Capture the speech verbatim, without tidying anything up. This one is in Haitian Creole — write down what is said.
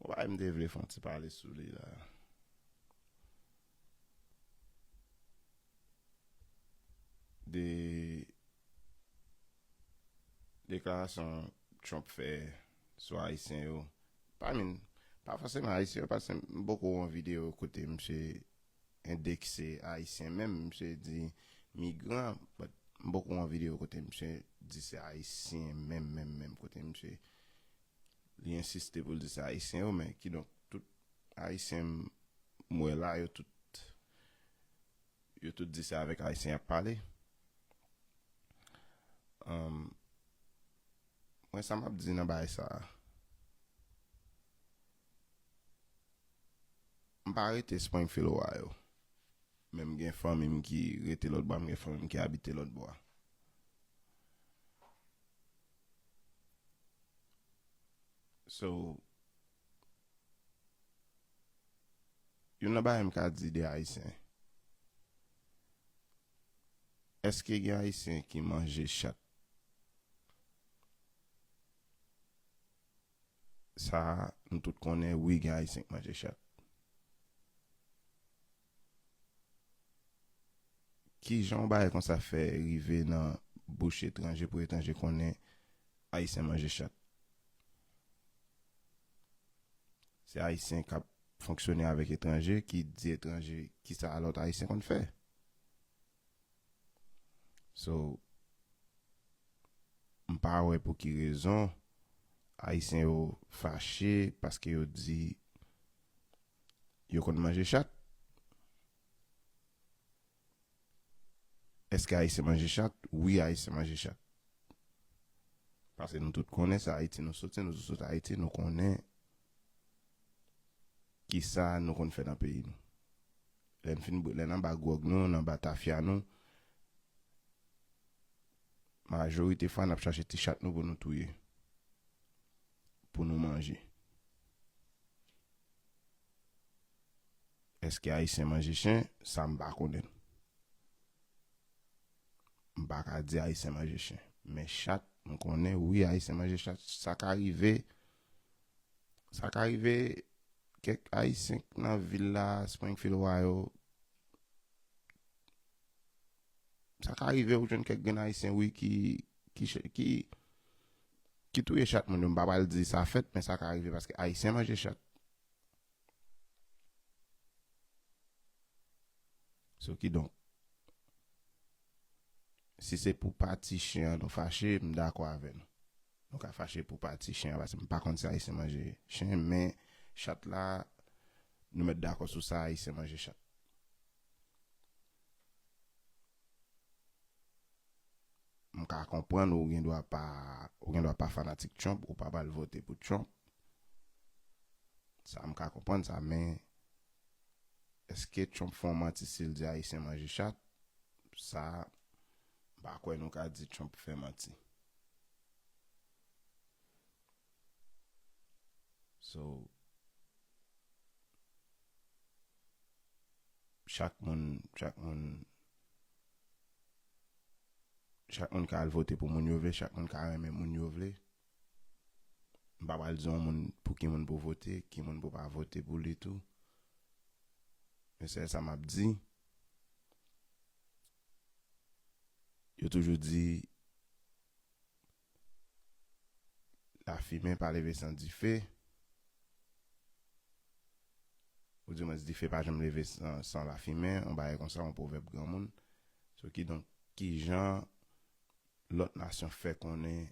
Ou pa m te vle fè yon ti pale sou li la. De deklarasyon Trump fè sou Ayisyen yo. Pa min, pa fòseman Ayisyen yo, paske m poko wè yon videyo kote misye endekse Ayisyen menm, misye di migran, but m poko wè yon videyo kote misye di se Ayisyen menm, menm, menm, kote misye li ensiste pou l di se Ayisyen yo, men kidonk, tout Ayisyen m wè la, yo tout, yo tout di se avèk Ayisyen y ap pale. Um, mwen, sa m ap di nan bagay sa a, m pa rete Springfield, Ohio. Men m gen fanmi m ki rete lòt bò a, m gen fanmi m ki abite lòt bò a. So, youn nan bagay m ka di de Ayisyen, èske gen Ayisyen ki manje chat? Sa, nou tout konnen, wi, gen Ayisyen k manje chat. Kijan yon bagay konsa fè rive nan bouch etranje pou etranje konnen Ayisyen manje chat? Se Ayisyen k ap fonksyone avèk etranje ki di etranje kisa lòt Ayisyen konn fè. So, m pa wè pou ki rezon Ayisyen yo fache paske yo di yo konn manje chat. Èske Ayisyen manje chat? Wi, Ayisyen manje chat. Paske nou tout konnen se Ayiti nou soti, nou tout sot Ayiti, nou konnen kisa nou konn fè nan peyi nou. Lè n fin bwè, lè n anba gwòg nou, n anba tafya nou, majorite fwa n ap chache ti chat nou pou nou touye, pou nou manje. Èske Ayisyen manje chen? Sa m pa konnen. M pa ka di Ayisyen manje chen. Men chat, m konnen, wi, Ayisyen manje chat. Sa ka rive. Sa ka rive, kèk Ayisyen k nan vil la, Springfield, Ohio. Sa ka rive ou jwenn kèk grenn Ayisyen, wi, ki, ki, ch- ki, ki touye chat moun yo. M pa pral di sa fèt, men sa ka rive paske Ayisyen manje chat. So, kidonk, si se pou pati chen an nou fache, m dakò avè nou. Nou ka fache pou pati chen an, paske m pa konn si Ayisyen manje chen, men chat la, nou mèt dakò sou sa, Ayisyen manje chat. M ka konprann ou gen dwa pa, ou gen dwa pa fanatik Trump, ou pa pral vote pou Trump. Sa, m ka konprann sa, men èske Trump fè yon manti si l di Ayisyen manje chat? Sa, m pa kwè nou ka di Trump fè manti. So, chak moun, chak moun, chak moun ka al vote pou moun yo vle, chak moun ka renmen moun yo vle. M pa pral di yon moun pou ki moun pou vote, ki moun pou pa vote pou li tou. Men sèl sa m ap di, yo toujou di, lafimen pa leve san dife. Ou di mwen, dife pa janm leve san, san lafimen, yon bagay konsa, yon pwovèb granmoun. So, kidonk, kijan lòt nasyon fè konnen